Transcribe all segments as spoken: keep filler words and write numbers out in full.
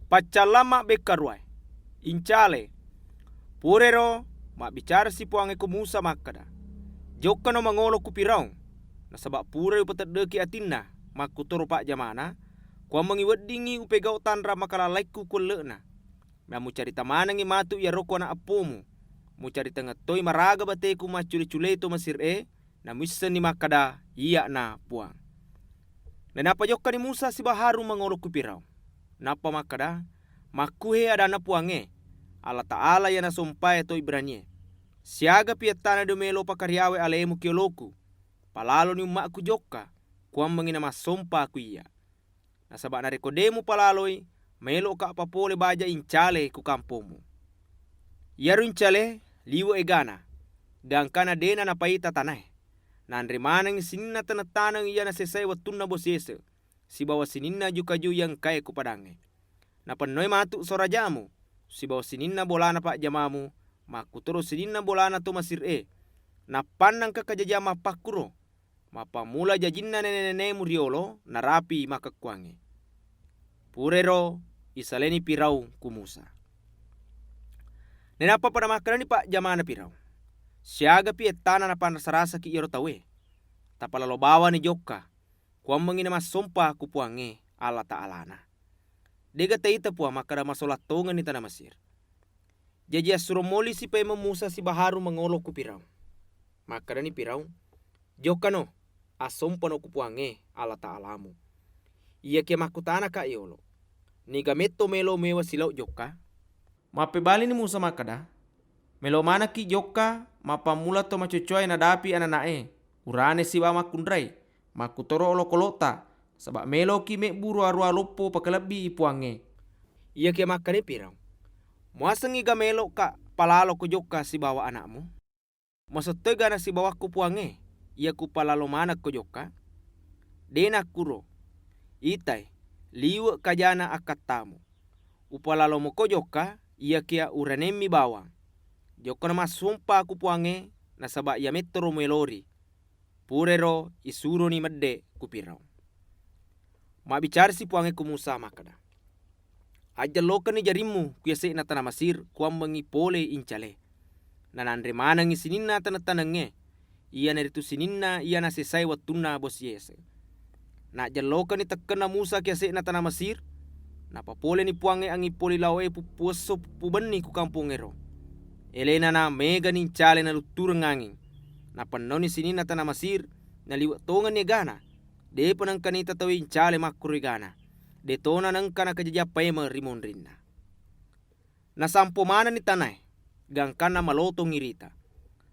Paccallang mabbekkaruwae, incale. Purero mabbicara si Puangnge ku Musa makkeda, "Jokkano mangolo ku Firaung, nasaba pura upateddeki atinna makkutoro pajjamana, kuammengngi weddingngi upegau tanra makalalaikku ku elle'na. Namucarita manengngi matu iyaro ku ana eppomu, mucarita ngettoi maraga bateku maccule-cule to Mesir e, namuissenni makkeda, Iyya'na Puang." Nainappa jokkani Musa sibawa Harun mangolo ku Firaung. Nappa makkeda, "Makkuhe adanna Puangnge, Allataala iya nasompae to Ibranie, 'Siagapi ettana de melo pakariawe alemu ki oloku? Palaloni umma'ku jokka, kuammengngi namassompa ku iyya. Nasaba narekko de mupalaloi, melo'ka papole baja incale ku kampommu.' Iyaro incale liwe' egana, gangkana de nanapaita tanae. Nanre manengngi sininna taneng-taneng iya nasesai wettunna bosi ese, sibawa sininna aju-kaju iya engkae ku padangnge. Napennoi matu sorajamu, sibawa sininna bolana pajjamamu, makkutoro sininna bolana to Mesir e. Nappanna engka kajajang mappakkuro, mappammula jajinna nene-nenemu riolo narapi makkekkuangnge." Purero isaleni Firaung ku Musa. Nainappa pada makkedani pajjamana Firaung, "Siagapi ettana napanrasa-rasaki iyaro tauwe? Tapalalo bawani jokka, kuammengngi namassompa ku Puangnge Allataalana. Dega taita Puang makkeda masolang tongenni tana Mesir." Jaji assuro molisi paimeng Musa sibawa Harun mangolo ku Firaung. Makkedani Firaung, "Jokkano, assompano ku Puangnge Allataalamu. Iyakiya makkutanaka yolo, 'Niga metto melo mewa silau jokka?'" Mappebalini Musa makkeda, "Melo manekki jokka mappammula to macocoe nadapi anana'e, urane sibawa makkunrai, makkutoro olokolo'ta, saba meloki mebbu ruwa-ruwa loppo pakalebbii Puangnge." Iyakiya makkeda Firaung, "Muasengngi ga melo'ka palaloko jokka sibawa ana'mu? Muaseng toi ga nasibawakko Puangnge iya kupalalo manekko jokka? De nakkuro. Itai, liwe' kajana akkattamu. Upalalo moko jokka, iyakiya uranemmi bawang. Jokkana massompa ku Puangnge, nasaba iya mettoro muelori." Purero isuroni medde ku Firaung. Mabbicarasi Puangnge ku Musa makkeda, "Ajjellokenni jarimmu ku yase'na tana Mesir, kuammengngi pole incale. Nananre manengngi sininna taneng-tanengnge, iyanaritu sininna iya nasesai wettunna bosi ese." Najjellokenni tekkenna Musa ku yase'na tana Mesir, napapoleni Puangnge anging poli lao'e puppu esso puppu benni ku kampongngero. Elenana megani incale naluttureng anging. Napennoni sininna tana Mesir, naliwe' tongenni egana. Depa nengka naita tauwe incale makkuro egana. Detona nengka nakajajang paimeng ri monrinna. Nasampo manenni tanae, gangkanna malotongngi rita.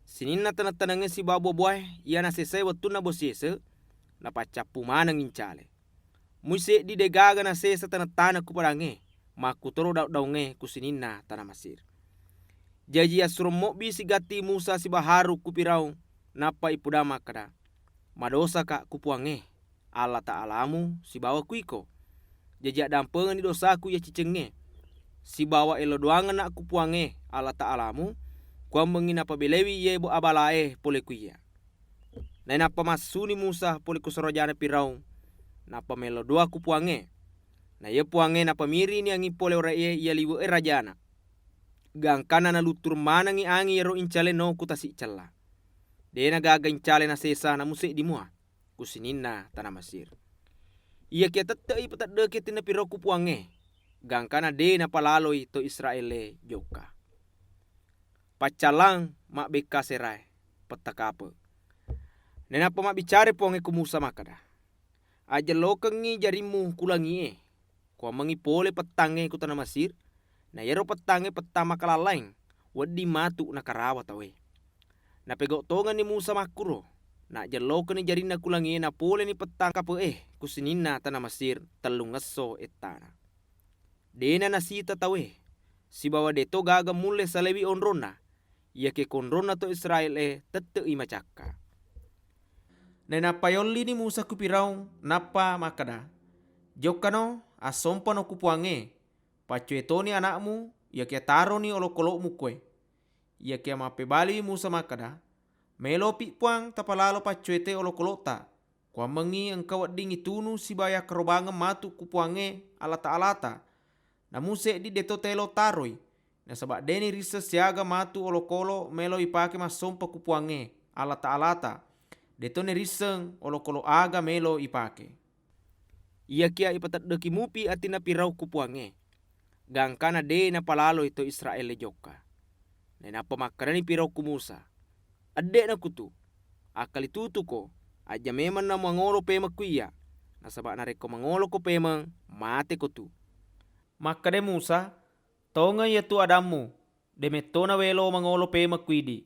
Sininna taneng-tanengnge sibawa buwa-buwae iya nasesai wettunna bosi ese, napaccappu maneng incale. Mui seddi degaga nasesa taneng-taneng ku padangnge, makkutoro daung-daungnge ku sininna tana Mesir. Jaji assuro mobbi sigatti Musa sibawa Harun ku Firaung, nappa ipudang makkeda, "Madosaka ku Puangnge, Allataalamu sibawa ku iko. Jaji addampengenni dosaku iya cicengnge, sibawa elo doangenna ku Puangnge Allataalamu, kuammengngi napabelaiwi iyae bo-, abalae pole ku iyya." Nainappa massuni Musa pole ku sorajana Firaung, nappa melo doa ku Puangnge. Na iya Puangnge napamirini anging pole ora e iya liwe'e rajana. Gangkanna naluttureng manengngi anging iyaro incale no ku tasi cella. Dena gaga incale nasesa namu seddi mua ku sininna tana Mesir. Iyakiya tette'i pateddeki atinna Firaung ku Puangnge, gangkanna de napalaloi to Israel e jokka. Paccallang mabbekka serae, petta kape. Nainappa mabbicara Puangnge ku Musa makkeda, "Ajjellokengngi jarimmu ku langi'e, kuammengngi pole pettangnge ku tana Mesir, na iyaro pettangnge pettang makalallaing, wedding matu nakarawa tauwe." Napegau tongenni Musa makkuro, najjellokenni jarinna ku langi'e napoleni pettang kape'e ku sininna tana Mesir tellungesso ettana. Dena nasita tauwe, sibawa deto gaga mulle salewi onronna, iyakiya konronna to Israel e tette'i macakka. Nainappa yollini Musa ku Firaung, nappa makkeda, "Jokkano, assompano ku Puangnge, paccoe toni ana'mu, iyakiya taroni olokolo'mu koe." Iyakiya mappebaliwi Musa makkeda, "Melopi Puang tapalalo paccoe te olokolo'ta, kuammengngi engka wedding itunu sibawa yakkarobangeng matu ku Puangnge Allataalata, Na museddi deto telo taroi, nasaba de' nirisseng siaga matu olokolo melo ipake massompa ku Puangnge, Allataalata. Deto nirisseng olokolo aga melo ipake. Iyakiya ipateddeki mupi atinna Firaun ku Puangnge, gangkana de' napalaloi to Israel jokka. Nainappa makkedani Firaun ku Musa, "Edde'na kutu, akkalitutuko, ajja memenna mangolo pemeng ku iya, nasaba narekko mangoloko pemeng, mateko tu." Makkeda Musa, "Tongeng iyatu adammu, de' mettona welo mangolo pemeng ku idi,